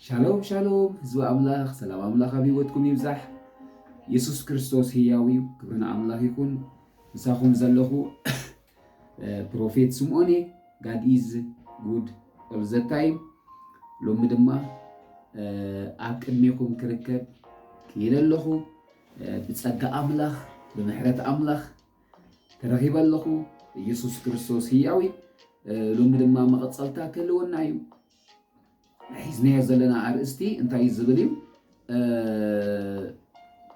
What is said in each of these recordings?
ሻሎም ሻሎም ህዝቢ ኣምላኽ፣ ሰላም ኣምላኽ ኣብ ህይወትኩም ይብዛሕ። የሱስ ክርስቶስ ህያው እዩ። ክብሪ ንኣምላኽ ይኹን። ምሳኹም ዘለኹ ፕሮፌት ስምኦን እየ። God is good all the time። ሎሚ ድማ ኣብ ቅድሜኹም ክርከብ ክኢለ ኣለኹ። ብጸጋ ኣምላኽ፣ ብምሕረት ኣምላኽ ተረኺበ ኣለኹ። ኢየሱስ ክርስቶስ ህያው እዩ። ሎሚ ድማ መቐጸልታ ክህልወና እዩ። ሒዝናዮ ዘለና ኣርእስቲ እንታይ እዩ ዝብል እዩ?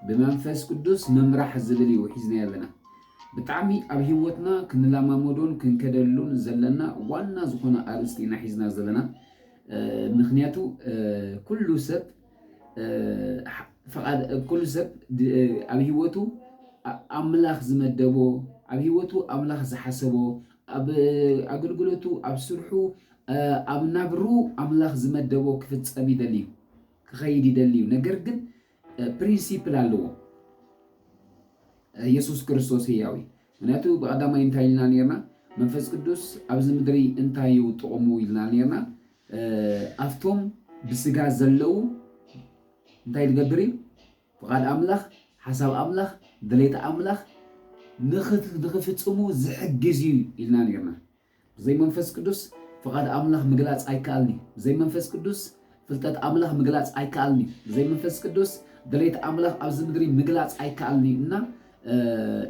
ብመንፈስ ቅዱስ ምምራሕ ዝብል እዩ ሒዝናዮ ዘለና። ብጣዕሚ ኣብ ህይወትና ክንለማመዶን ክንከደሉን ዘለና ዋና ዝኾነ ኣርእስቲ ኢና ሒዝና ዘለና። ምኽንያቱ ኩሉ ሰብ ኩሉ ሰብ ኣብ ህይወቱ ኣምላኽ ዝመደቦ፣ ኣብ ህይወቱ ኣምላኽ ዝሓሰቦ፣ ኣብ ኣገልግሎቱ፣ ኣብ ስርሑ፣ ኣብ ናብርኡ ኣምላኽ ዝመደቦ ክፍጸም ይደሊ እዩ፣ ክኸይድ ይደሊ እዩ። ነገር ግን ፕሪንሲፕል ኣለዎ። የሱስ ክርስቶስ ህያው እዩ። ምክንያቱ ብቐዳማይ እንታይ ኢልና ነርና? መንፈስ ቅዱስ ኣብዚ ምድሪ እንታይ እዩ ጥቕሙ ኢልና ነርና? ኣብቶም ብስጋ ዘለዉ እንታይ ዝገብር እዩ? ፍቓድ ኣምላኽ፣ ሓሳብ ኣምላኽ፣ ድሌት ኣምላኽ ንኽት- ንኽፍጽሙ ዝሕግዝ እዩ ኢልና ነርና። ብዘይ መንፈስ ቅዱስ ፍቓድ ኣምላኽ ምግላጽ ኣይከኣልኒ። ብዘይ መንፈስ ቅዱስ ፍልጠት ኣምላኽ ምግላጽ ኣይከኣልኒ። ብዘይ መንፈስ ቅዱስ ድሌት ኣምላኽ ኣብዚ ምድሪ ምግላጽ ኣይከኣልኒ እና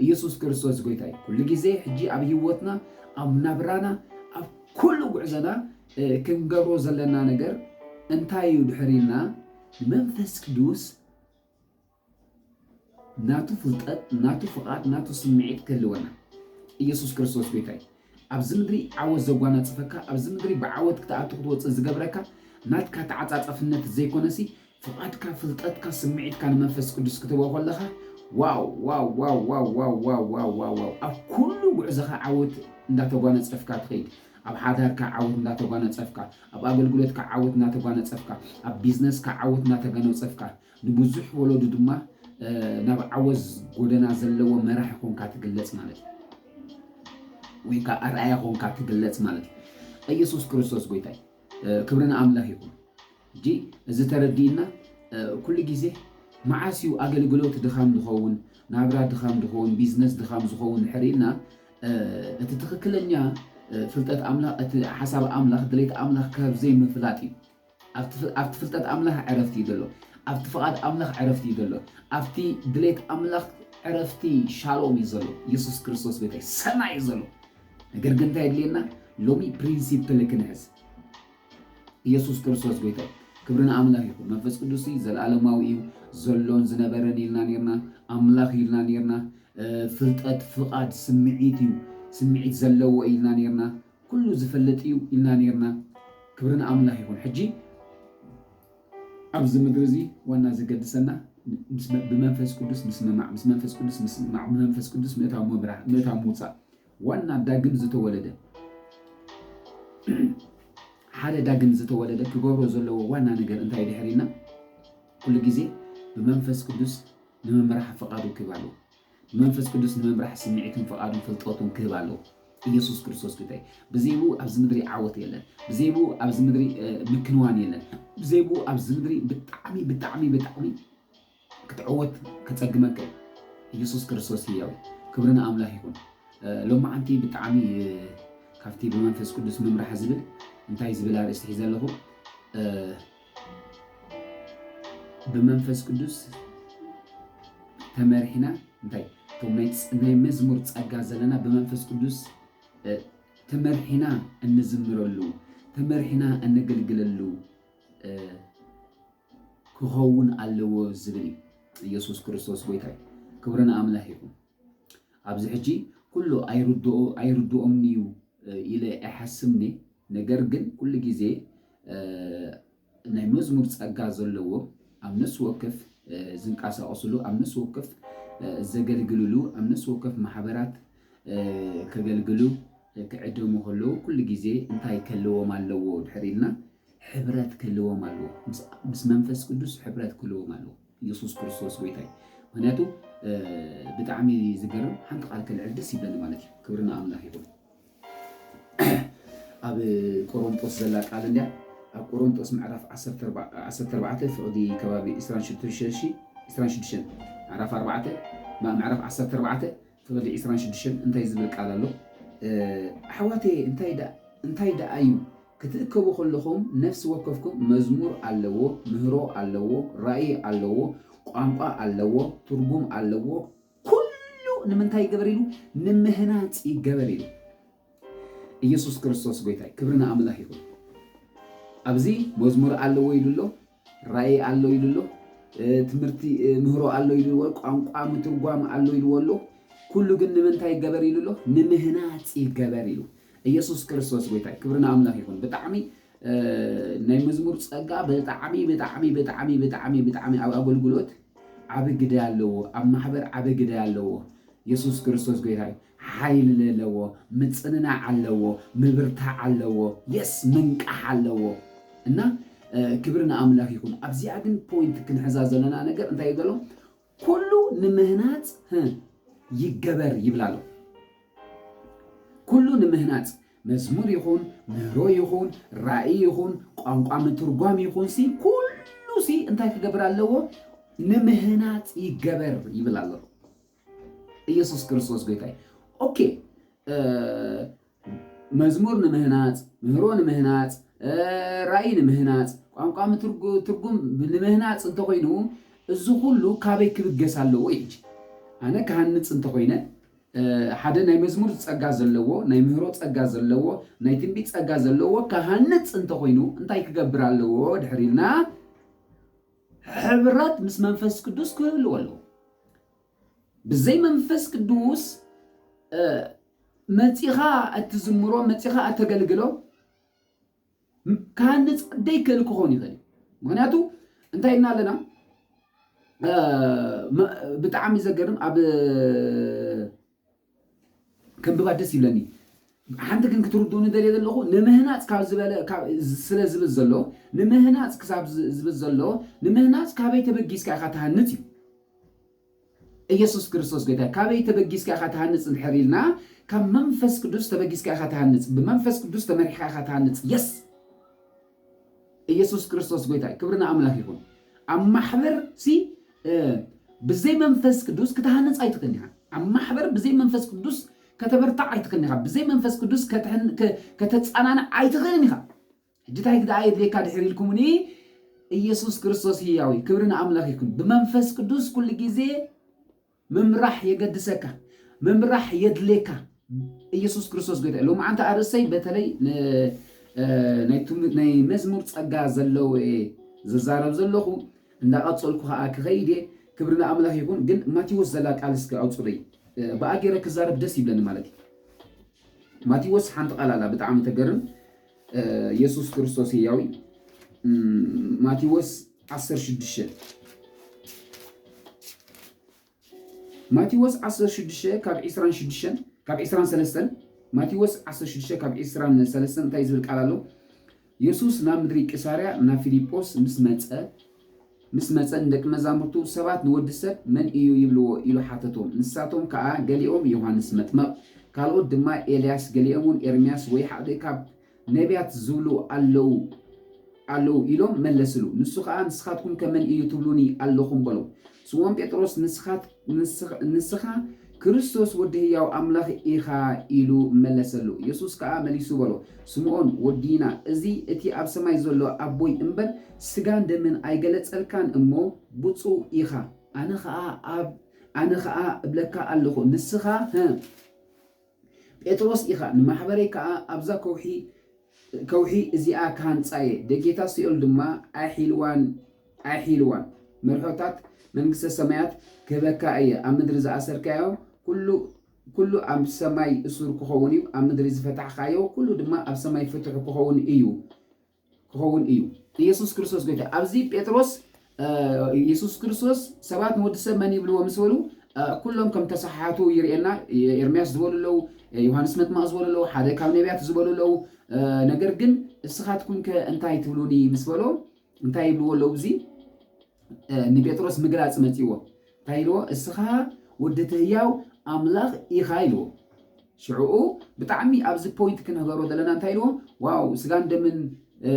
ኢየሱስ ክርስቶስ ጎይታ እዩ። ኩሉ ግዜ ሕጂ ኣብ ህይወትና፣ ኣብ ናብራና፣ ኣብ ኩሉ ጉዕዞና ክንገብሮ ዘለና ነገር እንታይ እዩ ድሕር ኢልና ንመንፈስ ቅዱስ ናቱ ፍልጠት፣ ናቱ ፍቓድ፣ ናቱ ስምዒት ክህልወና። ኢየሱስ ክርስቶስ ጎይታ እዩ። ኣብዚ ምድሪ ዓወት ዘጓናጽፈካ፣ ኣብዚ ምድሪ ብዓወት ክትኣቱ ክትወጽእ ዝገብረካ ናትካ ተዓጻጸፍነት ዘይኮነሲ ፍቓድካ፣ ፍልጠትካ፣ ስምዒትካ ንመንፈስ ቅዱስ ክትህቦ ከለኻ ዋው ዋው ዋው ዋው ዋው ዋው ዋው ዋው ዋው ኣብ ኩሉ ጉዕዞኻ ዓወት እንዳተጓነጸፍካ ትኸይድ። ኣብ ሓዳርካ ዓወት እንዳተጓነጸፍካ፣ ኣብ ኣገልግሎትካ ዓወት እንዳተጓነጸፍካ፣ ኣብ ቢዝነስካ ዓወት እንዳተጓነጸፍካ፣ ንብዙሕ ወለዱ ድማ ናብ ዓወት ጎደና ዘለዎ መራሒ ኮንካ ትግለጽ ማለት እዩ። ወይ ከዓ ኣርኣያ ኮንካ ትግለጽ ማለት እዩ። ኢየሱስ ክርስቶስ ጎይታይ ክብሪ ንኣምላኽ ይኹን። ሕጂ እዚ ተረዲእና ኩሉ ግዜ መዓስ እዩ ኣገልግሎት ድኻም ዝኸውን፣ ናብራ ድኻም ዝኸውን፣ ቢዝነስ ድኻም ዝኸውን ድሕር ኢልና እቲ ትኽክለኛ ፍልጠት ኣምላኽ፣ እቲ ሓሳብ ኣምላኽ፣ ድሌት ኣምላኽ ካብ ዘይምፍላጥ እዩ። ኣብቲ ፍልጠት ኣምላኽ ዕረፍቲ እዩ ዘሎ። ኣብቲ ፍቓድ ኣምላኽ ዕረፍቲ እዩ ዘሎ። ኣብቲ ድሌት ኣምላኽ ዕረፍቲ ሻሎም እዩ ዘሎ። ኢየሱስ ክርስቶስ ጎይታይ ሰናይ እዩ ዘሎ። ነገር ግን እንታይ የድልየና? ሎሚ ፕሪንሲፕል ክንሕዝ። ኢየሱስ ክርስቶስ ጎይታይ ክብሪ ንኣምላኽ ይኹን። መንፈስ ቅዱስ እዩ፣ ዘለኣለማዊ እዩ፣ ዘሎን ዝነበረን ኢልና ኔርና፣ ኣምላኽ ኢልና ኔርና፣ ፍልጠት ፍቓድ ስምዒት እዩ፣ ስምዒት ዘለዎ ኢልና ኔርና፣ ኩሉ ዝፈልጥ እዩ ኢልና ኔርና። ክብሪ ንኣምላኽ ይኹን። ሕጂ ኣብዚ ምድሪ እዚ ዋና ዘገድሰና ብመንፈስ ቅዱስ ምስምማዕ፣ ምስ መንፈስ ቅዱስ ምስምማዕ፣ ብመንፈስ ቅዱስ ምእታው ምብራህ፣ ምእታው ምውፃእ። ዋና ዳግም ዝተወለደ ሓደ ዳግም ዝተወለደ ክገብሮ ዘለዎ ዋና ነገር እንታይ ድሕሪና? ኩሉ ግዜ ብመንፈስ ቅዱስ ንምምራሕ ፍቓዱ ክህብ ኣለዎ። ብመንፈስ ቅዱስ ንምምራሕ ስምዒቱን ፍቓዱን ፍልጠቱን ክህብ ኣለዎ። ኢየሱስ ክርስቶስ ጎይታይ። ብዘይብኡ ኣብዚ ምድሪ ዓወት የለን። ብዘይብኡ ኣብዚ ምድሪ ምክንዋን የለን። ብዘይብኡ ኣብዚ ምድሪ ብጣዕሚ ብጣዕሚ ብጣዕሚ ክትዕወት ከጸግመካ እዩ። ኢየሱስ ክርስቶስ ህያው እዩ። ክብሪ ንኣምላኽ ይኹን። ሎማዓንቲ ብጣዕሚ ካብቲ ብመንፈስ ቅዱስ ምምራሕ ዝብል እንታይ ዝብል ኣርእስቲ ሒዘ ኣለኹ? ብመንፈስ ቅዱስ ተመሪሕና እንታይ እቶም ናይ መዝሙር ጸጋ ዘለና ብመንፈስ ቅዱስ ተመሪሕና እንዝምረሉ፣ ተመሪሕና እነገልግለሉ ክኸውን ኣለዎ ዝብል እዩ። ኢየሱስ ክርስቶስ ጎይታ እዩ። ክብሪ ንኣምላኽ ይኹን። ኣብዚ ሕጂ ኩሉ ኣይርድኦ ኣይርድኦምን እዩ ኢለ ኣይሓስብኒ። ነገር ግን ኩሉ ግዜ ናይ መዝሙር ጸጋ ዘለዎ ኣብ ነፍሲ ወከፍ ዝንቀሳቐስሉ፣ ኣብ ነፍሲ ወከፍ ዘገልግልሉ፣ ኣብ ነፍሲ ወከፍ ማሕበራት ከገልግሉ ክዕደሙ ከለዉ ኩሉ ግዜ እንታይ ክህልዎም ኣለዎ ድሕር ኢልና ሕብረት ክህልዎም ኣለዎ። ምስ መንፈስ ቅዱስ ሕብረት ክህልዎም ኣለዎ። ኢየሱስ ክርስቶስ ጎይታይ። ምክንያቱ ብጣዕሚ ዝገርም ሓንቲ ቃል ከልዕል ደስ ይብለኒ ማለት እዩ። ክብሪ ንኣምላኽ ይኹን። ኣብ ቆሮንጦስ ዘላ ቃል እንዲያ ኣብ ቆሮንጦስ ምዕራፍ ዓሰርተ ኣርባዕተ ፍቕዲ ከባቢ ዕስራን ሽዱሽተን፣ ዕስራን ሽዱሽተን፣ ምዕራፍ ኣርባዕተ፣ ማ-፣ ምዕራፍ ዓሰርተ ኣርባዕተ ፍቕዲ ዕስራን ሽዱሽተን እንታይ ዝብል ቃል ኣሎ? እ፣ ኣሕዋተየ፣ እንታይ ደኣ፣ እንታይ ደኣ እዩ? ክትእከቡ ከለኹም ነፍሲ ወከፍኩም መዝሙር ኣለዎ፣ ምህሮ ኣለዎ፣ ራእይ ኣለዎ፣ ቋንቋ ኣለዎ፣ ትርጉም ኣለዎ። ኩሉ ንምንታይ ይገበር ኢሉ? ንምህናጽ ይገበር ኢሉ። ኢየሱስ ክርስቶስ ጎይታይ፣ ክብሪ ንኣምላኽ ይኹን። ኣብዚ መዝሙር ኣለዎ ኢሉ ኣሎ፣ ራእይ ኣሎ ኢሉ ኣሎ፣ እ፣ ትምህርቲ፣ እ፣ ምህሮ ኣሎ ኢሉ ኣሎ፣ ቋንቋ ምትርጓም ኣሎ ኢሉ ኣሎ። ኩሉ ግን ንምንታይ ይገበር ኢሉ ኣሎ? ንምህናጽ ይገበር ኢሉ። ኢየሱስ ክርስቶስ ጎይታይ፣ ክብሪ ንኣምላኽ ይኹን። ብጣዕሚ፣ እ፣ ናይ መዝሙር ጸጋ ብጣዕሚ፣ ብጣዕሚ፣ ብጣዕሚ፣ ብጣዕሚ፣ ብጣዕሚ ኣብ ኣገልግሎት ዓቢ ግደ ኣለዎ፣ ኣብ ማሕበር ዓቢ ግደ ኣለዎ። የሱስ ክርስቶስ ጎይታ እዩ። ሓይሊ ኣለዎ፣ ምጽንናዕ ኣለዎ፣ ምብርታዕ ኣለዎ፣ የስ ምንቃሕ ኣለዎ። እና፣ እ፣ ክብሪ ንኣምላኽ ይኹን። ኣብዚኣ ግን ፖይንት ክንሕዛ ዘለና ነገር እንታይ እዩ ዘሎ? ኩሉ ንምህናጽ፣ ህ፣ ይገበር ይብል ኣሎ። ኩሉ ንምህናጽ፣ መዝሙር ይኹን፣ ምህሮ ይኹን፣ ራእይ ይኹን፣ ቋንቋ ምትርጓም ይኹን ሲ፣ ኩሉ ሲ እንታይ ክገብር ኣለዎ? ንምህናጽ ይገበር ይብል ኣሎ። ኢየሱስ ክርስቶስ ጎይታይ። ኦኬ፣ እ፣ መዝሙር ንምህናጽ፣ ምህሮ ንምህናጽ፣ እ፣ ራእይ ንምህናጽ፣ ቋንቋ ምትርጉ-፣ ትርጉም ንምህናጽ እንተኾይኑ፣ እዚ ኩሉ ካበይ ክብገስ ኣለዎ እዩ? ሕጂ ኣነ ክሃንጽ እንተኾይነ፣ እ፣ ሓደ ናይ መዝሙር ጸጋ ዘለዎ፣ ናይ ምህሮ ጸጋ ዘለዎ፣ ናይ ትንቢት ጸጋ ዘለዎ ክሃንጽ እንተኾይኑ፣ እንታይ ክገብር ኣለዎ ድሕር ኢልና? ሕብረት ምስ መንፈስ ቅዱስ ክህልዎ ኣለዎ። ብዘይ መንፈስ ቅዱስ፣ እ፣ መጺኻ እትዝምሮ፣ መጺኻ እተገልግሎ፣ ም-፣ ክሃንጽ ደይክእል ክኸውን ይኽእል እዩ። ምኽንያቱ እንታይ ኢልና ኣለና? እ፣ መ-፣ ብጣዕሚ ዘገርም፣ ኣብ ከንብባ ደስ ይብለኒ። ሓንቲ ግን ክትርድኡኒ ደልየ ዘለኹ፣ ንምህናጽ ካብ ዝበለ፣ ካብ፣ ስለ ዝብል ዘሎ፣ ንምህናጽ ክሳብ ዝ-፣ ዝብል ዘሎ፣ ንምህናጽ ካበይ ተበጊስካ ኢኻ ትሃንጽ እዩ። ኢየሱስ ክርስቶስ ጎይታ፣ ካበይ ተበጊስካ ኢኻ ትሃንጽ እንድሕር ኢልና፣ ካብ መንፈስ ቅዱስ ተበጊስካ ኢኻ ትሃንጽ፣ ብመንፈስ ቅዱስ ተመሪሕካ ኢኻ ትሃንጽ። የስ፣ ኢየሱስ ክርስቶስ ጎይታ እዩ። ክብሪ ንኣምላኽ ይኹን። ኣብ ማሕበር ሲ፣ እ፣ ብዘይ መንፈስ ቅዱስ ክትሃንጽ ኣይትኽእልን ኢኻ። ኣብ ማሕበር ብዘይ መንፈስ ቅዱስ ከተበርታዕ ኣይትኽእልን ኢኻ። ብዘይ መንፈስ ቅዱስ ከተህን-፣ ከ-፣ ከተጸናንዕ ኣይትኽእልን ኢኻ። ሕጂ እንታይ ደኣ የድልየካ ድሕር ኢልኩምኒ? ኢየሱስ ክርስቶስ ህያው እዩ። ክብሪ ንኣምላኽ ይኹን። ብመንፈስ ቅዱስ ኩሉ ግዜ ምምራሕ የገድሰካ፣ ምምራሕ የድልየካ። ኢየሱስ ክርስቶስ ጎይታ እዩ። ሎማዓንቲ ኣርእስተይ በተለይ ን-፣ እ፣ ናይ ትም-፣ ናይ መዝሙር ጸጋ ዘለዎ እየ ዝዛረብ ዘለኹ። እንዳቐጸልኩ ኸኣ ክኸይድ እየ። ክብሪ ንኣምላኽ ይኹን። ግን ማቴዎስ ዘላ ቃል እስከ ኣውጽለይ። እ፣ ብኣ ገይረ ክዛረብ ደስ ይብለኒ ማለት እዩ። ማቴዎስ ሓንቲ ቃል ኣላ ብጣዕሚ ተገርም። እ፣ የሱስ ክርስቶስ ህያው እዩ። እም፣ ማቴዎስ ዓሰርተ ሽዱሽተ፣ ማቴዎስ ዓሰርተ ሽዱሽተ ካብ ዕስራን ሽዱሽተን፣ ካብ ዕስራን ሰለስተን፣ ማቴዎስ ዓሰርተ ሽዱሽተ ካብ ዕስራን ሰለስተን እንታይ ዝብል ቃል ኣሎ? የሱስ ናብ ምድሪ ቂሳርያ ናብ ፊልጶስ ምስ መጸ፣ ምስ መጸ ንደቂ መዛሙርቱ፣ "ሰባት ንወዲ ሰብ መን እዩ ይብልዎ?" ኢሉ ሓተቶም። ንሳቶም ከኣ፣ "ገሊኦም ዮሃንስ መጥመቕ፣ ካልኦት ድማ ኤልያስ፣ ገሊኦም እውን ኤርምያስ ወይ ሓደ ካብ ነቢያት ዝብሉ ኣለዉ፣ ኣለዉ" ኢሎም መለስሉ። ንሱ ከኣ፣ "ንስኻትኩም ከ መን እዩ ትብሉኒ ኣለኹም?" በሎ። ስምዖን ጴጥሮስ፣ "ንስኻት-፣ ንስኻ፣ ንስኻ ክርስቶስ ወዲ ህያው ኣምላኽ ኢኻ" ኢሉ መለሰሉ። የሱስ ከኣ መሊሱ በሎ፣ "ስምዖን ወዲ ዮና፣ እዚ እቲ ኣብ ሰማይ ዘሎ ኣቦይ እምበር ስጋን ደምን ኣይገለጸልካን እሞ ብጹእ ኢኻ። ኣነ ኸኣ ኣብ፣ ኣነ ኸኣ እብለካ ኣለኹ፣ ንስኻ፣ ህ፣ ጴጥሮስ ኢኻ፣ ንማሕበረይ ከኣ ኣብዛ ከውሒ፣ ከውሒ እዚኣ ክሃንጻ እየ፣ ደጌታት ሲኦል ድማ ኣይሒልዋን፣ ኣይሒልዋን። መርሖታት መንግስተ ሰማያት ክህበካ እየ። ኣብ ምድሪ ዝኣሰርካዮ ኩሉ፣ ኩሉ ኣብ ሰማይ እሱር ክኸውን እዩ፣ ኣብ ምድሪ ዝፈታሕካዮ ኩሉ ድማ ኣብ ሰማይ ፍቱሕ ክኸውን እዩ፣ ክኸውን እዩ።" ኢየሱስ ክርስቶስ ጎይታ። ኣብዚ ጴጥሮስ፣ እ፣ ኢየሱስ ክርስቶስ ሰባት ንወዲ ሰብ መን ይብልዎ ምስ በሉ፣ እ፣ ኩሎም ከም ተሰሓሓቱ ይርእየና። ኤርምያስ ዝበሉ ኣለዉ፣ ዮሃንስ መጥማቕ ዝበሉ ኣለዉ፣ ሓደ ካብ ነቢያት ዝበሉ ኣለዉ። እ፣ ነገር ግን እስኻትኩም ከ እንታይ ትብሉኒ ምስ በሎ፣ እንታይ ይብልዎ ኣለዉ? እዚ፣ እ፣ ንጴጥሮስ ምግላጽ መጺዎ። እንታይ ኢልዎ? "እስኻ ወዲ እቲ ህያው ኣምላኽ ኢኻ" ኢልዎ። ሽዑኡ ብጣዕሚ ኣብዚ ፖይንት ክንህበሮ ዘለና እንታይ ኢልዎ? ዋው፣ ስጋን ደምን እ፣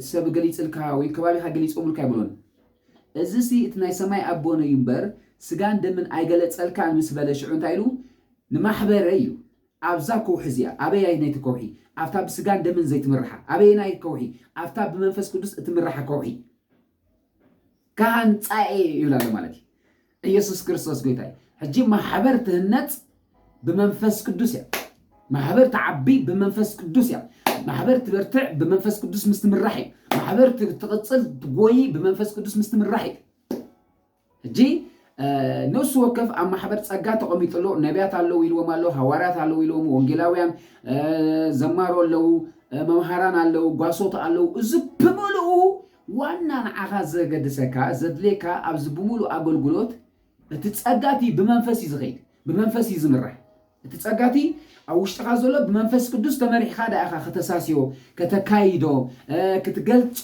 ሰብ ገሊጽልካ ወይ ከባቢኻ ገሊጾምልካ ኣይብሎን። እዚ ሲ እቲ ናይ ሰማይ ኣቦ ነው እዩ እምበር፣ ስጋን ደምን ኣይገለጸልካን ምስ በለ ሽዑ እንታይ ኢሉ? ንማሕበረ እዩ። ኣብዛ ከውሒ እዚኣ፣ ኣበያይ ናይቲ ከውሒ? ኣብታ ብስጋን ደምን ዘይትምርሓ። ኣበየናይ ከውሒ? ኣብታ ብመንፈስ ቅዱስ እትምርሓ ከውሒ። ካህንጻኤ ይብል ኣሎ ማለት እዩ። ኢየሱስ ክርስቶስ ጎይታ እዩ። ሕጂ ማሕበር ትህነጽ ብመንፈስ ቅዱስ እያ። ማሕበር ትዓቢ ብመንፈስ ቅዱስ እያ። ማሕበር ትበርትዕ ብመንፈስ ቅዱስ ምስ ትምራሕ እዩ። ማሕበር ት-፣ ትቕጽል ትጎይ ብመንፈስ ቅዱስ ምስ ትምራሕ እዩ። ሕጂ፣ እ፣ ነፍሲ ወከፍ ኣብ ማሕበር ጸጋ ተቐሚጡ ኣሎ። ነቢያት ኣለዉ ኢልዎም ኣሎ፣ ሃዋርያት ኣለዉ ኢልዎም፣ ወንጌላውያን፣ እ፣ ዘማሮ ኣለዉ፣ እ፣ መምሃራን ኣለዉ፣ ጓሶት ኣለዉ። እዚ ብምልኡ ዋና ንዓኻ ዘገድሰካ፣ ዘድልየካ ኣብዚ ብምሉእ ኣገልግሎት እቲ ጸጋ እቲ ብመንፈስ እዩ ዝኸይድ፣ ብመንፈስ እዩ ዝምራሕ። እቲ ጸጋ እቲ ኣብ ውሽጥኻ ዘሎ ብመንፈስ ቅዱስ ተመሪሕኻ ደኣ ኢኻ ከተሳስዮ፣ ከተካይዶ፣ እ፣ ክትገልጾ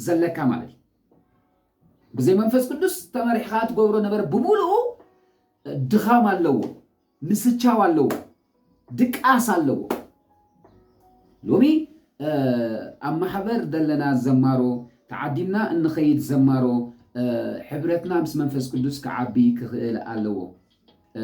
ዘለካ ማለት እዩ። ብዘይ መንፈስ ቅዱስ ተመሪሕኻ ትገብሮ ነገር ብምሉኡ ድኻም ኣለዎ፣ ምስቻው ኣለዎ፣ ድቃስ ኣለዎ። ሎሚ፣ እ፣ ኣብ ማሕበር ዘለና ዘማሮ፣ ተዓዲምና እንኸይድ ዘማሮ፣ እ፣ ሕብረትና ምስ መንፈስ ቅዱስ ክዓቢ ክኽእል ኣለዎ። እ፣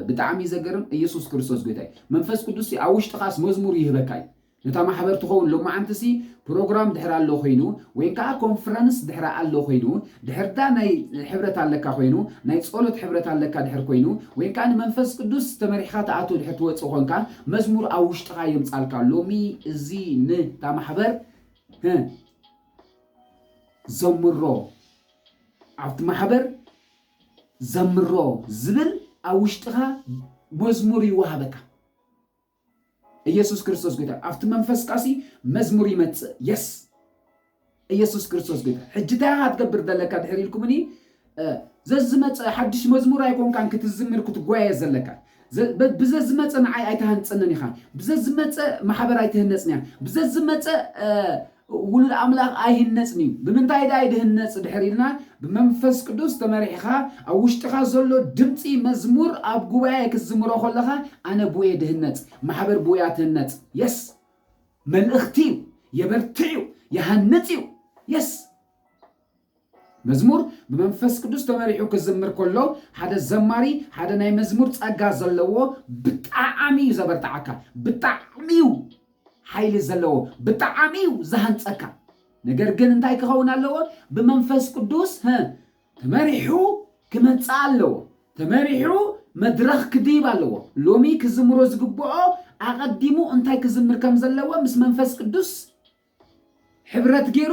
ብጣዕሚ ዘገርም፣ ኢየሱስ ክርስቶስ ጎይታ እዩ። መንፈስ ቅዱስ ኣብ ውሽጥኻስ መዝሙር ይህበካ እዩ። ነታ ማሕበር ትኸውን ሎማዓንትሲ ፕሮግራም ድሕር ኣሎ ኮይኑ፣ ወይ ከዓ ኮንፈረንስ ድሕር ኣሎ ኮይኑ፣ ድሕርዳ ናይ ሕብረት ኣለካ ኮይኑ፣ ናይ ጸሎት ሕብረት ኣለካ ድሕር ኮይኑ፣ ወይ ከዓ ንመንፈስ ቅዱስ ተመሪሕካ ትኣቱ ድሕር ትወጽእ ኮንካ፣ መዝሙር ኣብ ውሽጥኻ የምጻልካ። ሎሚ እዚ ነታ ማሕበር፣ ህ፣ ዘምሮ፣ ኣብቲ ማሕበር ዘምሮ ዝብል ኣብ ውሽጥኻ መዝሙር ይወሃበካ። ኢየሱስ ክርስቶስ ጎይታ። ኣብቲ መንፈስካሲ መዝሙር ይመጽእ። የስ። ኢየሱስ ክርስቶስ ጎይታ። ሕጂ እንታይ ኢኻ ክትገብር ዘለካ ድሕር ኢልኩምኒ፣ እ፣ ዘዝመጸ ሓድሽ መዝሙር ኣይኮንካን ክትዝምር ክትጓየ ዘለካ። ዘ-፣ በ-፣ ብዘዝመጸ ንዓይ ኣይትሃንጸንን ኢኻ። ብዘዝመጸ ማሕበር ኣይትህነጽን እያ። ብዘዝመጸ፣ እ፣ ውሉድ ኣምላኽ ኣይህነጽን እዩ። ብምንታይ ደኣ እዩ ድህነጽ ድሕር ኢልና፣ ብመንፈስ ቅዱስ ተመሪሕኻ፣ ኣብ ውሽጥኻ ዘሎ ድምጺ መዝሙር ኣብ ጉባኤ ክትዝምሮ ከለኻ፣ ኣነ ብኡ እየ ድህነጽ፣ ማሕበር ብኡ እያ ትህነጽ። የስ። መልእኽቲ እዩ፣ የበርትዕ እዩ፣ ይሃንጽ እዩ። የስ። መዝሙር ብመንፈስ ቅዱስ ተመሪሑ ክዝምር ከሎ፣ ሓደ ዘማሪ፣ ሓደ ናይ መዝሙር ጸጋ ዘለዎ፣ ብጣዕሚ እዩ ዘበርትዓካ፣ ብጣዕሚ እዩ ሓይሊ ዘለዎ፣ ብጣዕሚ እዩ ዝሃንጸካ። ነገር ግን እንታይ ክኸውን ኣለዎ? ብመንፈስ ቅዱስ፣ ህ፣ ተመሪሑ ክመጽእ ኣለዎ። ተመሪሑ መድረኽ ክድይብ ኣለዎ። ሎሚ ክዝምሮ ዝግብኦ ኣቐዲሙ እንታይ ክዝምር ከም ዘለዎ ምስ መንፈስ ቅዱስ ሕብረት ገይሩ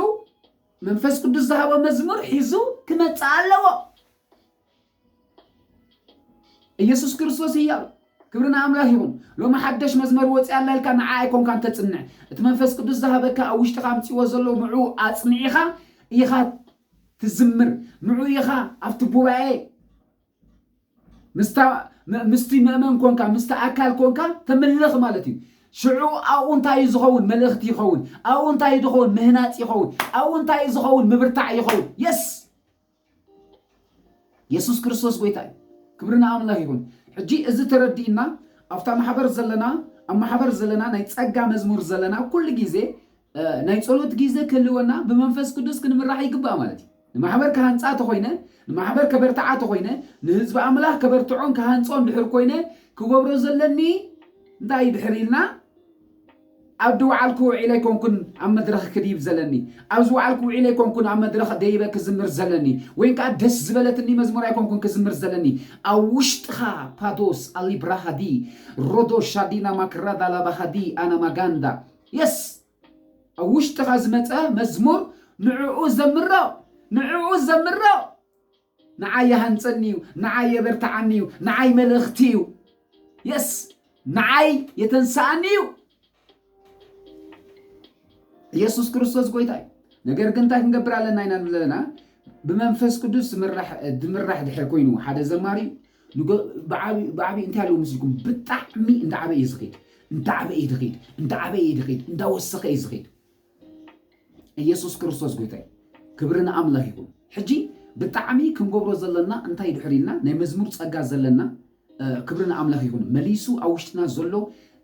መንፈስ ቅዱስ ዝሃቦ መዝሙር ሒዙ ክመጽእ ኣለዎ። ኢየሱስ ክርስቶስ ህያው፣ ክብሪ ንኣምላኽ ይኹን። ሎሚ ሓደሽ መዝሙር ወፂኣ ኣላ ኢልካ ንዓ ኣይኮንካን ተጽንዕ። እቲ መንፈስ ቅዱስ ዝሃበካ ኣብ ውሽጥኻ ኣምፅዎ ዘሎ ንዑ ኣጽኒዕኻ ኢኻ ትዝምር። ንዑ ኢኻ ኣብቲ ጉባኤ ምስታ-፣ ም-፣ ምስቲ ምእመን ኮንካ፣ ምስቲ ኣካል ኮንካ ተምልኽ ማለት እዩ። ሽዑ ኣብኡ እንታይ እዩ ዝኸውን? መልእኽቲ ይኸውን። ኣብኡ እንታይ እዩ ዝኸውን? ምህናጽ ይኸውን። ኣብኡ እንታይ እዩ ዝኸውን? ምብርታዕ ይኸውን። የስ! የሱስ ክርስቶስ ጎይታ እዩ። ክብሪ ንኣምላኽ ይኹን። ሕጂ እዚ ተረዲእና፣ ኣብታ ማሕበር ዘለና፣ ኣብ ማሕበር ዘለና፣ ናይ ጸጋ መዝሙር ዘለና፣ ኩሉ ግዜ፣ እ፣ ናይ ጸሎት ግዜ ክህልወና፣ ብመንፈስ ቅዱስ ክንምራሕ ይግባእ ማለት እዩ። ንማሕበር ክሃንጻ ተኾይነ፣ ንማሕበር ከበርትዓ ተኾይነ፣ ንህዝቢ ኣምላኽ ከበርትዖን ክሃንጾን ድሕር ኮይነ፣ ክገብሮ ዘለኒ እንታይ እዩ ድሕር ኢልና፣ ኣብ ዝወዓልኩ ውዒለ ኣይኮንኩን ኣብ መድረኽ ክድይብ ዘለኒ፣ ኣብ ዝወዓልኩ ውዒለ ኣይኮንኩን ኣብ መድረኽ ደይበ ክዝምር ዘለኒ፣ ወይ ከዓ ደስ ዝበለትኒ መዝሙር ኣይኮንኩን ክዝምር ዘለኒ። ኣብ ውሽጥኻ ፓዶስ ኣሊብራሃዲ ሮዶ ሻዲና ማክራዳ ላባሃዲ ኣና ማጋንዳ። የስ፣ ኣብ ውሽጥኻ ዝመጸ መዝሙር ንዕኡ ዘምሮ፣ ንዕኡ ዘምሮ። ንዓይ የሃንጸኒ እዩ፣ ንዓይ የበርትዓኒ እዩ፣ ንዓይ መልእኽቲ እዩ። የስ፣ ንዓይ የተንስኣኒ እዩ። ኢየሱስ ክርስቶስ ጎይታ እዩ። ነገር ግን እንታይ ክንገብር ኣለና ኢና ንብል ዘለና? ብመንፈስ ቅዱስ ዝምራሕ፣ ዝምራሕ ድሕር ኮይኑ ሓደ ዘማሪ ንጎ-፣ ብዓቢ-፣ ብዓቢ እንታይ ኣለዎ ምስልኩም? ብጣዕሚ እንዳዓበየ እዩ ዝኸይድ፣ እንዳዓበየ እዩ ዝኸይድ፣ እንዳዓበየ እዩ ዝኸይድ፣ እንዳወሰኸ እዩ ዝኸይድ። ኢየሱስ ክርስቶስ ጎይታ እዩ። ክብሪ ንኣምላኽ ይኹን። ሕጂ ብጣዕሚ ክንገብሮ ዘለና እንታይ ድሕር ኢልና ናይ መዝሙር ጸጋ ዘለና፣ እ፣ ክብሪ ንኣምላኽ ይኹን። መሊሱ ኣብ ውሽጥና ዘሎ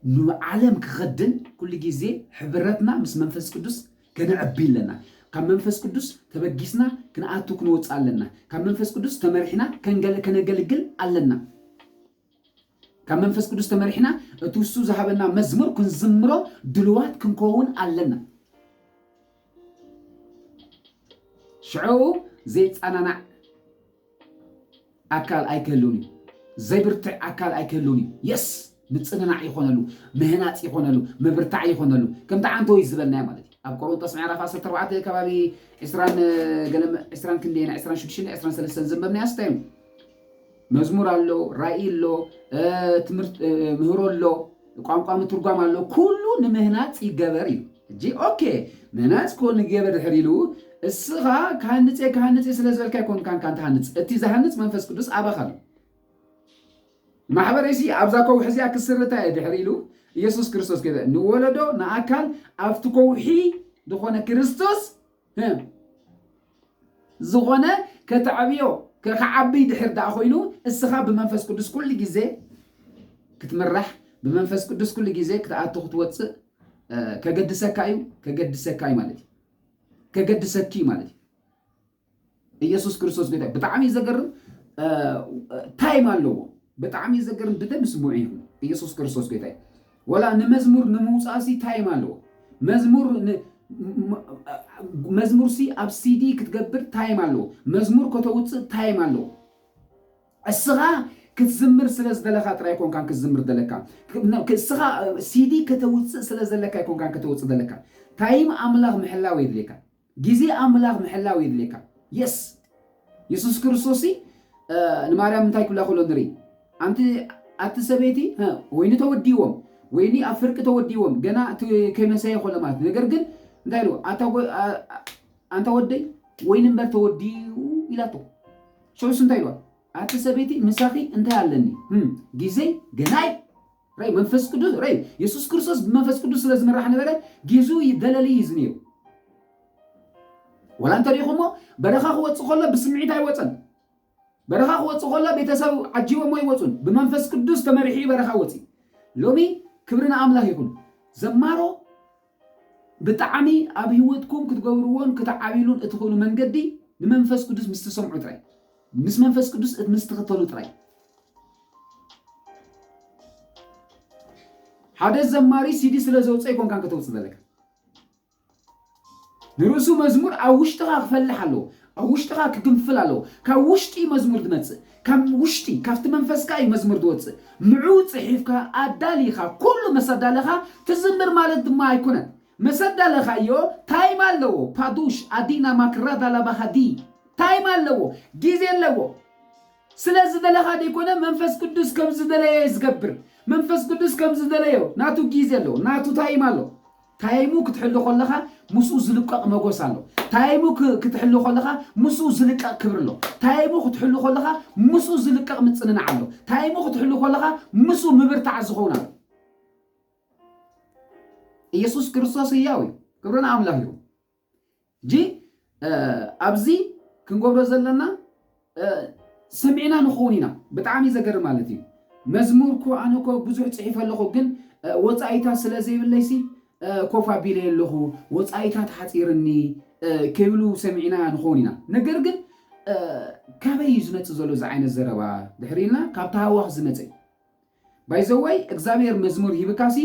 ንዓለም ክኸድን ኩሉ ግዜ ሕብረትና ምስ መንፈስ ቅዱስ ከነዕቢ ኣለና። ካብ መንፈስ ቅዱስ ተበጊስና ክንኣቱ ክንወፅእ ኣለና። ካብ መንፈስ ቅዱስ ተመሪሕና ከንገል- ከነገልግል ኣለና። ካብ መንፈስ ቅዱስ ተመሪሕና እቲ ውሱ ዝሃበና መዝሙር ክንዝምሮ ድልዋት ክንከውን ኣለና። ሽዑ ዘይጸናናዕ ኣካል ኣይክህሉን እዩ። ዘይብርትዕ ኣካል ኣይክህሉን እዩ። የስ ምጽንናዕ ይኾነሉ፣ ምህናጽ ይኾነሉ፣ ምብርታዕ ይኾነሉ። ከምቲ ዓንተወይ ዝበልናዮ ማለት እዩ። ኣብ ቆሮንቶስ ምዕራፍ ዓሰርተ ኣርባዕተ ከባቢ ዕስራን ገለ ዕስራን ክንደየና ዕስራን ሽዱሽተን ዕስራን ሰለስተን ዘንበብናዮ ስታይ እዩ። መዝሙር ኣሎ፣ ራእይ ኣሎ፣ ትምህርት ምህሮ ኣሎ፣ ቋንቋ ምትርጓም ኣሎ። ኩሉ ንምህናጽ ይገበር እዩ። እጂ ኦኬ ምህናጽ ኮን ገበር ድሕር ኢሉ እስኻ ክሃንጽ እየ ክሃንጽ እየ ስለ ዝበልካ ኣይኮንካን ካን ትሃንጽ። እቲ ዝሃንጽ መንፈስ ቅዱስ ኣባኻ ኣሎ። ማሕበረሲ ኣብዛ ከውሒ እዚኣ ክስርታ እየ ድሕር ኢሉ ኢየሱስ ክርስቶስ ገበ ንወለዶ ንኣካል ኣብቲ ከውሒ ዝኾነ ክርስቶስ ዝኾነ ከተዕብዮ ክዓቢ ድሕር ደኣ ኮይኑ እስኻ ብመንፈስ ቅዱስ ኩሉ ግዜ ክትምራሕ ብመንፈስ ቅዱስ ኩሉ ግዜ ክትኣቱ ክትወፅእ ከገድሰካ እዩ። ከገድሰካ እዩ ማለት እዩ። ከገድሰኪ ማለት እዩ። ኢየሱስ ክርስቶስ ጎይታ። ብጣዕሚ ዘገርም ታይም ኣለዎ። ብጣዕሚ ዘገርም ብደንብ ስምዑ ይኹን። ኢየሱስ ክርስቶስ ጎይታ እዩ። ወላ ንመዝሙር ንምውፃእሲ ታይም ኣለዎ። መዝሙር መዝሙርሲ ኣብ ሲዲ ክትገብር ታይም ኣለዎ። መዝሙር ከተውፅእ ታይም ኣለዎ። እስኻ ክትዝምር ስለ ዝደለካ ጥራይ ኮንካን ክትዝምር ደለካ። እስኻ ሲዲ ከተውፅእ ስለ ዘለካ ኮንካን ከተውፅእ ደለካ። ታይም ኣምላኽ ምሕላው የድልየካ። ግዜ ኣምላኽ ምሕላው የድልየካ። የስ የሱስ ክርስቶስ ንማርያም እንታይ ክብላ ከሎ ንርኢ። ኣንቲ ኣቲ ሰበይቲ ወይኒ ተወዲዎም ወይኒ ኣብ ፍርቂ ተወዲዎም ገና እቲ ከይመሰየ ከሎ ማለት ነገር ግን እንታይ ኢሉ ኣንታ ወደይ ወይኒ እምበር ተወዲኡ ኢላቶ። ሸውስ እንታይ ኢልዋ? ኣቲ ሰበይቲ ምሳኺ እንታይ ኣለኒ? ግዜ ገናይ ራይ መንፈስ ቅዱስ ራይ የሱስ ክርስቶስ ብመንፈስ ቅዱስ ስለ ዝመራሕ ነበረ። ጊዙ ይደለል እዩ ዝነይሩ። ወላ እንተሪኹሞ በረኻ ክወፅእ ከሎ ብስምዒት ኣይወፀን። በረኻ ክወፅእ ከሎ ቤተሰብ ዓጂቦሞ ይወፁን። ብመንፈስ ቅዱስ ተመሪሒ በረኻ ወፂ። ሎሚ ክብሪ ንኣምላኽ ይኹን። ዘማሮ ብጣዕሚ ኣብ ህይወትኩም ክትገብርዎን ክትዓብሉን እትኽእሉ መንገዲ ንመንፈስ ቅዱስ ምስ ትሰምዑ ጥራይ፣ ምስ መንፈስ ቅዱስ ምስ ትኽተሉ ጥራይ። ሓደ ዘማሪ ሲዲ ስለ ዘውፀ ይኮንካን ከተውፅእ ዘለካ። ንርእሱ መዝሙር ኣብ ውሽጥኻ ክፈልሕ ኣለዎ። ኣብ ውሽጥኻ ክግንፍል ኣለዎ። ካብ ውሽጢ መዝሙር ዝመጽእ ካብ ውሽጢ ካብቲ መንፈስካ እዩ መዝሙር ዝወጽእ። ንዑ ጽሒፍካ ኣዳሊኻ ኩሉ መሰዳለኻ ትዝምር ማለት ድማ ኣይኮነን። መሰዳለኻዮ ታይም ኣለዎ። ፓዱሽ ኣዲና ማክራዳ ላባሃዲ ታይም ኣለዎ፣ ግዜ ኣለዎ። ስለ ዝደለኻ ዘይኮነ መንፈስ ቅዱስ ከም ዝደለየ ዝገብር። መንፈስ ቅዱስ ከም ዝደለዮ ናቱ ግዜ ኣለዎ፣ ናቱ ታይም ኣሎ። ታይሙ ክትሕሉ ከለኻ ምስኡ ዝልቀቕ መጎስ ኣሎ። ታይሙ ክትሕሉ ከለኻ ምስኡ ዝልቀቕ ክብሪ ኣሎ። ታይሙ ክትሕሉ ከለኻ ምስኡ ዝልቀቕ ምጽንናዕ ኣሎ። ታይሙ ክትሕሉ ከለኻ ምስኡ ምብርታዕ ዝኸውን ኣሎ። ኢየሱስ ክርስቶስ ህያው እዩ። ክብሪ ንኣምላኽ ይኹን። እጂ ኣብዚ ክንገብሮ ዘለና ሰሚዕና ንኸውን ኢና። ብጣዕሚ ዘገርም ማለት እዩ። መዝሙር ኮ ኣነ ኮ ብዙሕ ፅሒፈ ኣለኹ፣ ግን ወፃኢታት ስለ ዘይብለይሲ ኮፍ ኣቢለ ኣለኹ፣ ወፃኢታት ሓፂርኒ ክብሉ ሰሚዕና ንኸውን ኢና። ነገር ግን ካበይ እዩ ዝመፅእ ዘሎ እዚ ዓይነት ዘረባ ድሕሪ ኢልና ካብ ተሃዋኽ ዝመፀ እዩ። ባይዘወይ እግዚኣብሔር መዝሙር ሂብካሲ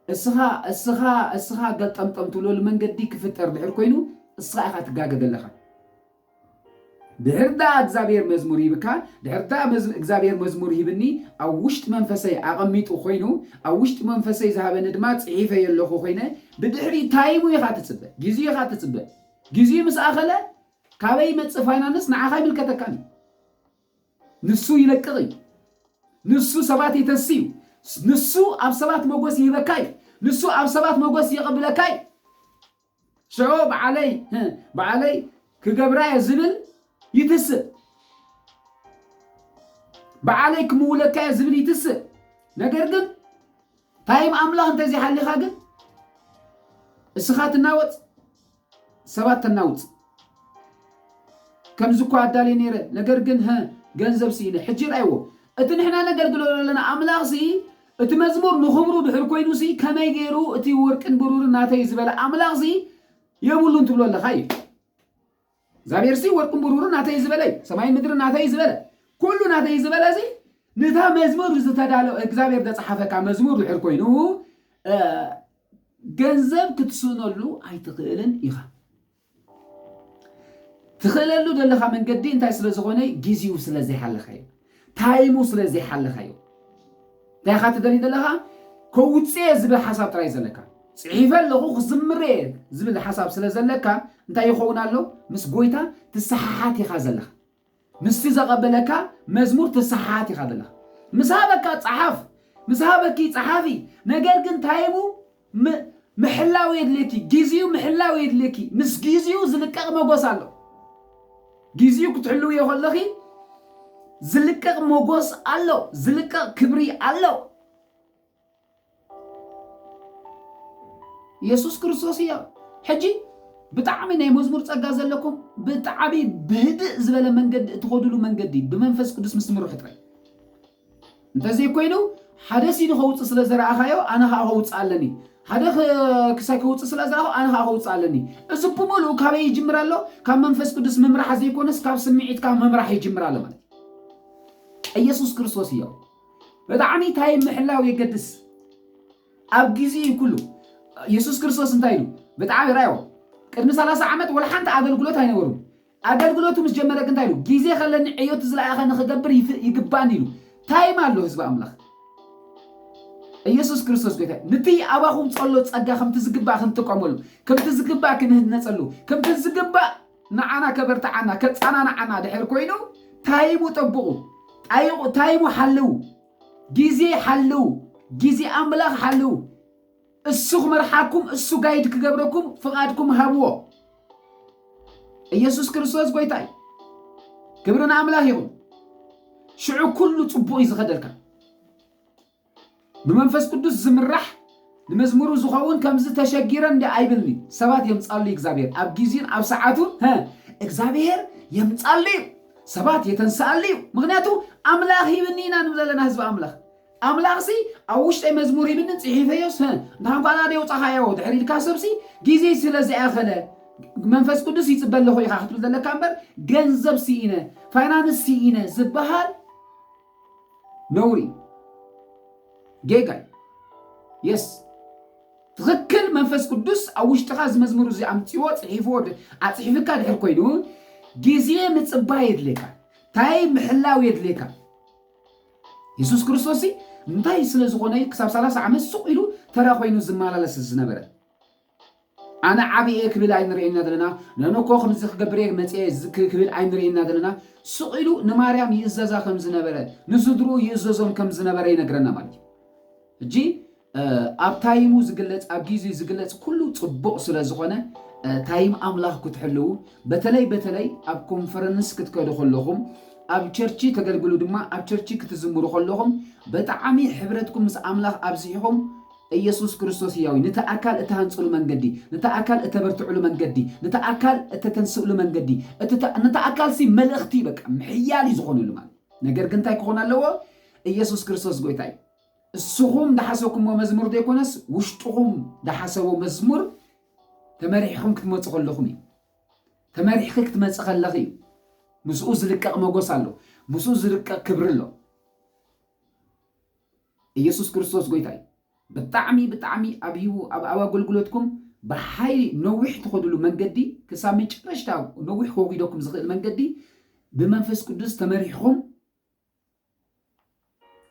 እስኻ እስኻ እስኻ ገልጠምጠም ትብለሉ መንገዲ ክፍጠር ድሕር ኮይኑ እስኻ ኢኻ ትጋገ ዘለኻ። ድሕር ዳ እግዚኣብሔር መዝሙር ሂብካ ድሕር ዳ እግዚኣብሔር መዝሙር ሂብኒ ኣብ ውሽጢ መንፈሰይ ኣቐሚጡ ኮይኑ ኣብ ውሽጢ መንፈሰይ ዝሃበኒ ድማ ፅሒፈ የለኹ ኮይነ ብድሕሪ ታይሙ ኢኻ ትፅበ፣ ግዜኡ ኢኻ ትፅበ። ግዜኡ ምስ ኣኸለ ካበይ ይመፅእ ፋይናንስ ንዓኻ ይምልከተካን እዩ። ንሱ ይለቅቕ እዩ። ንሱ ሰባት የተሲ እዩ። ንሱ ኣብ ሰባት መጎስ ይህበካ እዩ። ንሱ ኣብ ሰባት መጎስ የቕብለካ እዩ። ሽዑ በዓለይ በዓለይ ክገብራ እየ ዝብል ይትስእ። በዓለይ ክምውለካ እየ ዝብል ይትስእ። ነገር ግን ታይም ኣምላኽ እንተዘይሃሊኻ ግን እስኻ ትናወፅ፣ ሰባት ተናውፅ። ከምዚ እኳ ኣዳልየ ነይረ፣ ነገር ግን ገንዘብ ስኢነ። ሕጂ ርኣይዎ፣ እቲ ንሕና ነገልግሎ ዘለና ኣምላኽ ሲ እቲ መዝሙር ንኽብሩ ድሕር ኮይኑሲ ከመይ ገይሩ እቲ ወርቅን ብሩርን ናተይ ዝበለ ኣምላኽሲ የብሉን ትብሎ ኣለኻ እዩ። እግዚኣብሔርሲ ወርቅን ብሩርን ናተይ ዝበለ እዩ፣ ሰማይ ምድሪ ናተይ ዝበለ፣ ኩሉ ናተይ ዝበለ እዚ፣ ነታ መዝሙር ዝተዳሎ እግዚኣብሔር ዘጽሓፈካ መዝሙር ድሕር ኮይኑ፣ እ፣ ገንዘብ ክትስእነሉ ኣይትኽእልን ኢኻ። ትኽእለሉ ዘለኻ መንገዲ እንታይ ስለ ዝኾነ? ግዚኡ ስለ ዘይሓለኻዮ፣ ታይሙ ስለ ዘይሓለኻዮ። እንታይ ኢኻ ትደሊ ዘለኻ? ከውፅእ እየ ዝብል ሓሳብ ጥራይ ዘለካ። ጽሒፈ ኣለኹ ክዝምር እየ ዝብል ሓሳብ ስለ ዘለካ እንታይ ይኸውን ኣሎ? ምስ ጎይታ ትሰሓሓት ኢኻ ዘለኻ። ምስቲ ዘቐበለካ መዝሙር ትሰሓሓት ኢኻ ዘለኻ። ምስ ሃበካ ጸሓፍ፣ ምስ ሃበኪ ጸሓፊ። ነገር ግን ታይሙ ም-፣ ምሕላው የድልየኪ፣ ግዚኡ ምሕላው የድልየኪ። ምስ ግዚኡ ዝልቀቕ መጎስ ኣሎ። ግዚኡ ክትሕልውዮ ከለኺ ዝልቀቕ መጎስ ኣሎ፣ ዝልቀቕ ክብሪ ኣሎ። ኢየሱስ ክርስቶስ እያ። ሕጂ ብጣዕሚ ናይ መዝሙር ጸጋ ዘለኩም፣ ብጣዕሚ ብህድእ ዝበለ መንገዲ እትኸዱሉ መንገዲ ብመንፈስ ቅዱስ ምስ ትምርሑ ጥራይ። እንተዘይኮይኑ ሓደ ሲዲ ከውፅእ ስለ ዝረኣኻዮ ኣነ ከዓ ከውፅእ ኣለኒ፣ ሓደ ክ-፣ ክሳይ ከውፅእ ስለ ዝረኣኹ ኣነ ከዓ ከውፅእ ኣለኒ። እዚ ብምሉኡ ካበይ ይጅምር ኣሎ? ካብ መንፈስ ቅዱስ ምምራሕ ዘይኮነስ ካብ ስምዒትካ ምምራሕ ይጅምር ኣሎ ማለት እዩ። ኢየሱስ ክርስቶስ እዮ። ብጣዕሚ ታይም ምሕላው የገድስ። ኣብ ግዜ እዩ ኩሉ። ኢየሱስ ክርስቶስ እንታይ ኢሉ? ብጣዕሚ ራዮ ቅድሚ ሰላሳ ዓመት ወላ ሓንቲ ኣገልግሎት ኣይነበሩን። ኣገልግሎቱ ምስ ጀመረ ግን እንታይ ኢሉ? ግዜ ከለኒ ዕዮት ዝለኣኸ ንኽገብር ይፍ-፣ ይግባእኒ ኢሉ። ታይም ኣሎ ህዝቢ ኣምላኽ። ኢየሱስ ክርስቶስ ጎይታ። ነቲ ኣባኹም ጸሎ ጸጋ ከምቲ ዝግባእ ክንጥቀመሉ፣ ከምቲ ዝግባእ ክንህነጸሉ፣ ከምቲ ዝግባእ ንዓና ከበርትዓና፣ ከጸናንዓና ድሕር ኮይኑ ታይሙ ጠብቑ። ጣይቑ-፣ ታይሙ ሓልው። ግዜ ሓልው። ግዜ ኣምላኽ ሓልው። እሱ ክመርሓኩም፣ እሱ ጋይድ ክገብረኩም ፍቓድኩም ሃብዎ። ኢየሱስ ክርስቶስ ጎይታ እዩ። ክብሪ ንኣምላኽ ይኹን። ሽዑ ኩሉ ጽቡቕ እዩ ዝኸደልካ። ብመንፈስ ቅዱስ ዝምራሕ ንመዝሙሩ ዝኸውን ከምዚ ተሸጊረ እንዲ ኣይብልኒ። ሰባት የምጻሉ እዩ እግዚኣብሔር። ኣብ ግዜን ኣብ ሰዓቱን፣ ሀ፣ እግዚኣብሔር የምጻሉ እዩ። ሰባት የተንስኣሉ እዩ። ምኽንያቱ ኣምላኽ ሂብኒ ኢና ንብል ዘለና ህዝቢ ኣምላኽ። ኣምላኽሲ ኣብ ውሽጠይ መዝሙር ሂብኒ ጽሒፈዮስ፣ ሀ፣ እንተኾን ኳ ናደይ ውጻኻዮ ድሕሪ ኢልካ ሰብሲ ግዜ ስለ ዝኣኸለ መንፈስ ቅዱስ ይጽበ ኣለኹ ኢኻ ክትብል ዘለካ እምበር ገንዘብ ስኢነ፣ ፋይናንስ ስኢነ ዝበሃል ነውሪ፣ ጌጋይ። የስ፣ ትኽክል። መንፈስ ቅዱስ ኣብ ውሽጥኻ እዚ መዝሙር እዚ ኣምጺዎ፣ ጽሒፍዎ፣ ድ-፣ ኣጽሒፍካ ድሕር ኮይኑ፣ ግዜ ምጽባይ የድልየካ፣ ታይም ምሕላው የድልየካ። የሱስ ክርስቶስ ሲ እንታይ ስለ ዝኾነ እዩ ክሳብ ሰላሳ ዓመት ሱቕ ኢሉ ተራ ኮይኑ ዝመላለስ ዝነበረ? ኣነ ዓቢ እየ ክብል ኣይንርእየና ዘለና፣ ነነኮ ከምዚ ክገብር እየ መጽየ ዝ-፣ ክ-፣ ክብል ኣይንርእየና ዘለና። ሱቕ ኢሉ ንማርያም ይእዘዛ ከም ዝነበረ፣ ንስድርኡ ይእዘዞም ከም ዝነበረ ይነግረና ማለት እዩ። ሕጂ፣ እ፣ ኣብ ታይሙ ዝግለጽ፣ ኣብ ግዜኡ ዝግለጽ ኩሉ ጽቡቕ ስለ ዝኾነ፣ እ፣ ታይም ኣምላኽ ክትሕልዉ፣ በተለይ፣ በተለይ ኣብ ኮንፈረንስ ክትከዱ ከለኹም፣ ኣብ ቸርቺ ተገልግሉ ድማ፣ ኣብ ቸርቺ ክትዝምሩ ከለኹም፣ ብጣዕሚ ሕብረትኩም ምስ ኣምላኽ ኣብዚሕኹም፣ ኢየሱስ ክርስቶስ ህያው እዩ። ነቲ ኣካል እተሃንጽሉ መንገዲ፣ ነቲ ኣካል እተበርትዕሉ መንገዲ፣ ነቲ ኣካል እተተንስእሉ መንገዲ፣ እቲ ተ-፣ ነቲ ኣካልሲ መልእኽቲ በቃ ምሕያል እዩ ዝኾነሉ ማለት እዩ። ነገር ግን እንታይ ክኾን ኣለዎ? ኢየሱስ ክርስቶስ ጎይታ እዩ። እስኹም ዝሓሰብኩሞ መዝሙር ዘይኮነስ፣ ውሽጥኹም ዝሓሰቦ መዝሙር ተመሪሕኹም ክትመጹ ከለኹም እዩ። ተመሪሕኺ ክትመጺ ከለኺ እዩ። ምስኡ ዝልቀቕ መጎስ ኣሎ። ምስኡ ዝልቀቕ ክብሪ ኣሎ። ኢየሱስ ክርስቶስ ጎይታ እዩ። ብጣዕሚ፣ ብጣዕሚ ኣብ ህይወ-፣ ኣብ፣ ኣብ ኣገልግሎትኩም ብሓይሊ ነዊሕ ትኸድሉ መንገዲ፣ ክሳብ መጨረሽታ ነዊሕ ከጉደኩም ዝኽእል መንገዲ ብመንፈስ ቅዱስ ተመሪሕኹም፣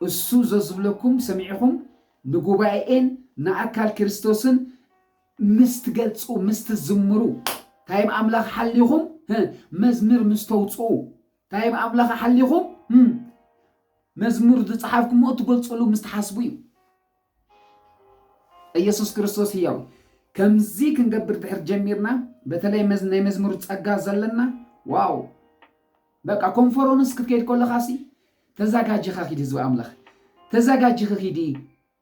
እሱ ዘዝብለኩም ሰሚዕኹም፣ ንጉባኤን ንኣካል ክርስቶስን ምስ ትገልጹ፣ ምስ ትዝምሩ፣ ታይም ኣምላኽ ሓሊኹም፣ ህ፣ መዝሙር ምስ ተውጽኡ፣ ታይም ኣምላኽ ሓሊኹም፣ ህ፣ መዝሙር ዝጸሓፍኩሞ እትገልጹሉ ምስ ትሓስቡ እዩ። ኢየሱስ ክርስቶስ ህያው። ከምዚ ክንገብር ድሕር ጀሚርና፣ በተለይ መዝ-፣ ናይ መዝሙር ጸጋ ዘለና፣ ዋው! በቃ ኮንፈረንስ ክትከይድ ከለኻሲ፣ ተዛጋጅኻ ኪድ ህዝቢ ኣምላኽ። ተዛጋጅኺ ኪዲ።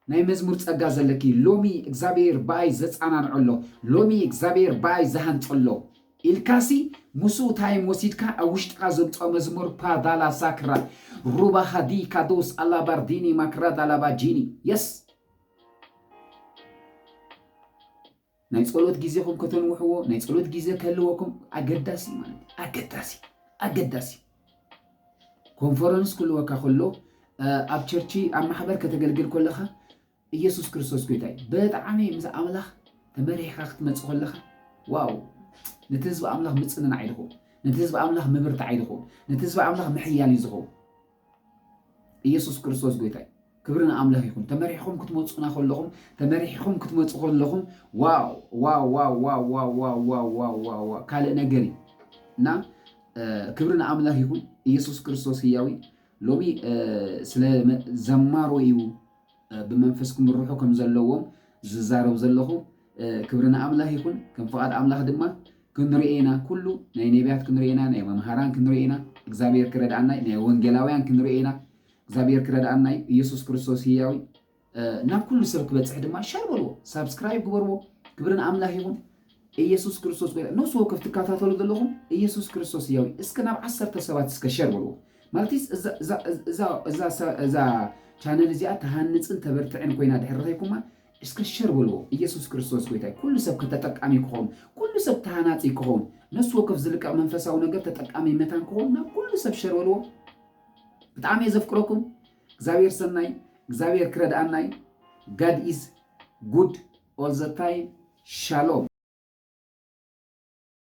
ናይ መዝሙር ጸጋ ዘለኪ፣ ሎሚ እግዚኣብሔር ብኣይ ዘጸናንዖ ኣሎ። ሎሚ እግዚኣብሔር ብኣይ ዝሃንጾ ኣሎ። ኢልካሲ ምስኡ ታይም ወሲድካ ኣብ ውሽጥካ ዘምፅኦ መዝሙር ፓዳላ ሳክራ ሩባ ሃዲ ካዶስ ኣላ ባርዲኒ ማክራ ዳላ ባጂኒ። የስ። ናይ ጸሎት ግዜኹም ከተንውሕዎ፣ ናይ ጸሎት ግዜ ክህልወኩም ኣገዳሲ ማለት እዩ። ኣገዳሲ ኣገዳሲ። ኮንፈረንስ ክህልወካ ከሎ፣ ኣብ ቸርች ኣብ ማሕበር ከተገልግል ከለኻ፣ ኢየሱስ ክርስቶስ ጎይታ እዩ። ብጣዕሚ ምስ ኣምላኽ ተመሪሕካ ክትመጽእ ከለኻ፣ ዋው፣ ነቲ ህዝቢ ኣምላኽ ምጽንናዕ እዩ ዝኸውን። ነቲ ህዝቢ ኣምላኽ ምብርታዕ እዩ ዝኸውን። ነቲ ህዝቢ ኣምላኽ ምሕያል እዩ ዝኸውን። ኢየሱስ ክርስቶስ ጎይታ እዩ። ክብሪ ንኣምላኽ ይኹን። ተመሪሕኹም ክትመጹና ከለኹም፣ ተመሪሕኹም ክትመጹ ከለኹም፣ ዋው ዋው ዋው ዋው ዋው ዋው ዋው ዋው ዋው ዋው ዋው፣ ካልእ ነገር እዩ። እና ክብሪ ንኣምላኽ ይኹን። ኢየሱስ ክርስቶስ ህያው እዩ። ሎሚ ስለ ዘማሮ እዩ ብመንፈስ ክምርሑ ከም ዘለዎም ዝዛረብ ዘለኹ። ክብሪ ንኣምላኽ ይኹን። ከም ፍቓድ ኣምላኽ ድማ ክንርኢ ኢና። ኩሉ ናይ ነቢያት ክንርኢ ኢና፣ ናይ መምሃራን ክንርኢ ኢና። እግዚኣብሔር ክረድኣና እዩ። ናይ ወንጌላውያን ክንርኢ ኢና። እግዚኣብሔር ክረድኣና እዩ። ኢየሱስ ክርስቶስ ህያው እዩ። ናብ ኩሉ ሰብ ክበጽሕ ድማ ሸር በልዎ፣ ሳብስክራይብ ግበርዎ። ክብሪ ንኣምላኽ ይኹን። ኢየሱስ ክርስቶስ ጎይታ። ነፍሲ ወከፍ ትከታተሉ ዘለኹም ኢየሱስ ክርስቶስ ህያው እዩ። እስከ ናብ ዓሰርተ ሰባት እስከ ሸር በልዎ። ማለት እዛ ቻነል እዚኣ ተሃንጽን ተበርትዕን ኮይና ድሕሪ ረኺብኩማ እስከ ሸር በልዎ። ኢየሱስ ክርስቶስ ጎይታ እዩ። ኩሉ ሰብ ከተጠቃሚ ክኸውን፣ ኩሉ ሰብ ተሃናጺ ክኸውን፣ ነፍሲ ወከፍ ዝልቀቕ መንፈሳዊ ነገር ተጠቃሚ መታን ክኸውን ናብ ኩሉ ሰብ ሸር በልዎ። ብጣዕሚ እየ ዘፍቅረኩም። እግዚኣብሔር ሰናይ፣ እግዚኣብሔር ክረድኣና እዩ። God is good all the time። ሻሎም።